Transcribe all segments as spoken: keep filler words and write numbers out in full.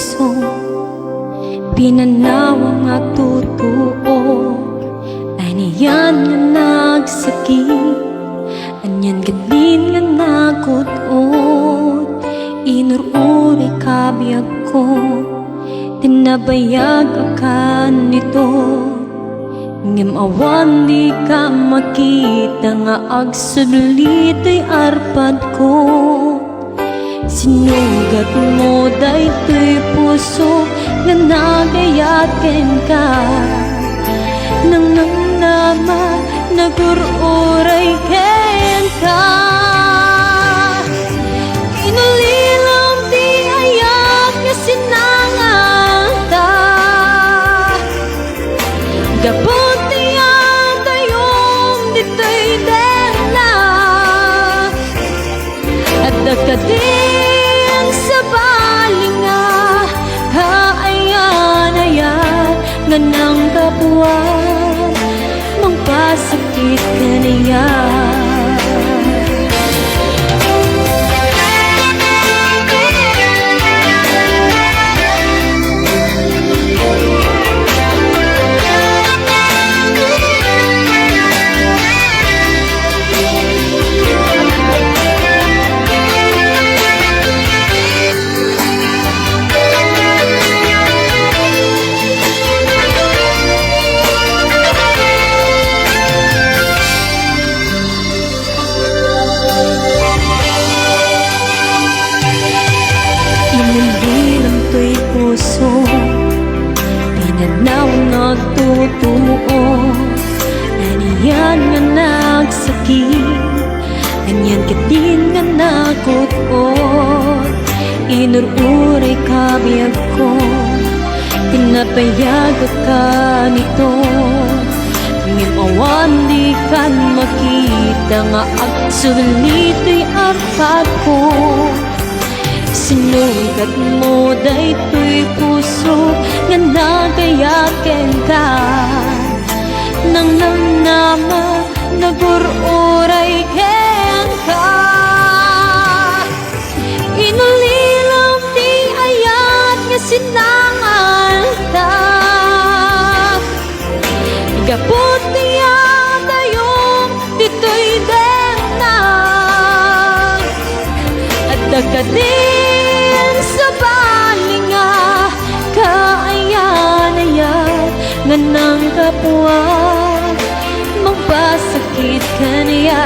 puso, pinanawam nga agtutuok. Anian nga nagsakit, anian kadin nga nakut-ot. Inur-urayka biagko, tinabayag a kanito. Ngem awan dika makita nga agsubli toy arpadko. Sinugatmo daytoy puso nga nagayat kenka. Nangnamnama, nagur-uray kenka. Inulilom ti ayat nga sinanganta. Gapu ti adayom ditoy dennak. Adda kadin sabali nga kaayan-ayat nga nanggapuan, mangpasakit kaniak. Inulilom toy puso, pinanaw nga agtutuok. Anian nga nagsakit, anian kadin nga nakut-ot. Inur-uray ka biagko, pinabayag a kanito. Ngem awan dikan makita nga agsubli toy arpadko. Sinugatmo daytoy puso nga nagayat kenka. Nangnamnama, nagur-uray kenka. Inulilom ti ayat nga sinanganta. Gapu ti adayom ditoy dennak. Adda kadin sabali nga kaayan-ayat nga nanggapuan, mangpasakit kaniak.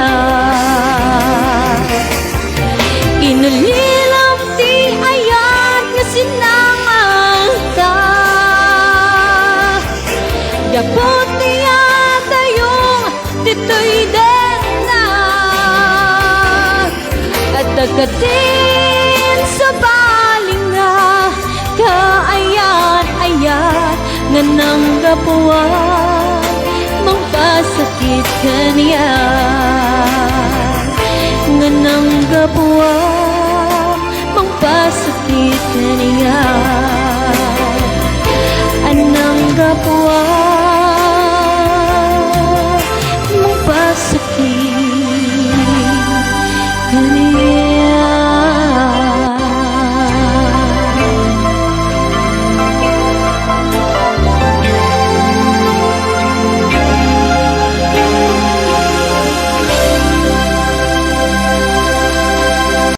Inulilom ti ayat nga sinanganta. Gapu ti adayom ditoy dennak. Adda kadin sabali nga kaayan-ayat nga nanggapuan, mangpasakit kaniak. Nga nanggapuan, mangpasakit kaniak.